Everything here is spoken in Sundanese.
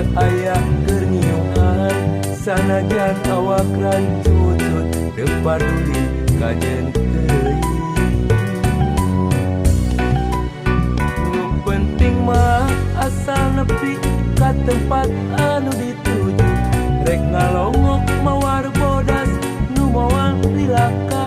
Teu aya keur ngiuhan sanajan awak rancucut teu paduli kajeun teuing. Nu penting mah asal nepi ka tempat anu dituju, rek ngalongok mawar bodas nu moal lila.